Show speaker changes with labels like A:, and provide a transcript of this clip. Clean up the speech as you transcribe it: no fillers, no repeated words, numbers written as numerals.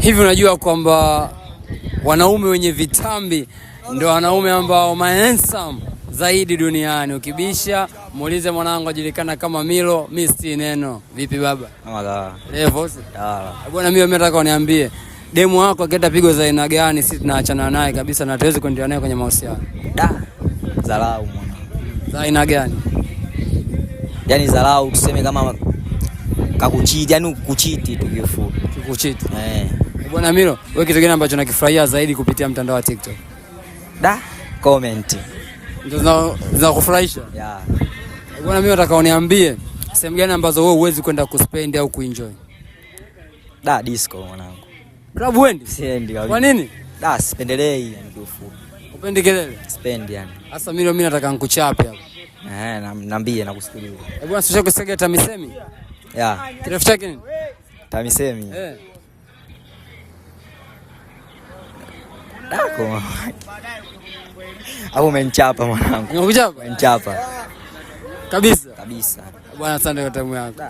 A: Hivi unajua kwamba wanaume wenye vitambi ndio wanaume ambao handsome zaidi duniani. Ukibisha muulize mwanangu ajulikana kama Milo, mimi si neno. Vipi baba?
B: Kama
A: Levo. Bwana Milo, mimi nataka uniambie demu wako akileta pigo za aina gani, sisi tunaachana naye kabisa na hatuwezi kuendelea naye kwenye mahusiano.
B: Da. Dharau mwana.
A: Za aina gani?
B: Yaani dharau tuseme kama kakuchiti, yani kuchiti tu kifupi.
A: Kuchiti.
B: Eh.
A: Bwana Milo, wewe kitu gani ambacho nakifurahia zaidi kupitia mtandao wa TikTok?
B: Da, comment.
A: Ndio zinakufurahisha?
B: Yeah.
A: Bwana Milo, nataka uniambie sehemu gani ambazo wewe huwezi kwenda kuspend au kuenjoy?
B: Da, disco mwanangu.
A: Club huendi?
B: Siendi kabisa.
A: Kwa nini?
B: Da, sipendelei yani kiufupi.
A: Upendi kelele?
B: Sipendi yani.
A: Sasa Milo, mimi nataka nikuchape hapa.
B: Eh, naambie nakusikiliza.
A: Eh, bwana sio kusikia TAMISEMI?
B: Yeah.
A: Kirefu chake nini?
B: TAMISEMI.
A: Eh.
B: Dako. Au umenichapa mwanangu.
A: Nimekuchapa?
B: Umenichapa.
A: Kabisa.
B: Kabisa.
A: Bwana, asante kwa time yako.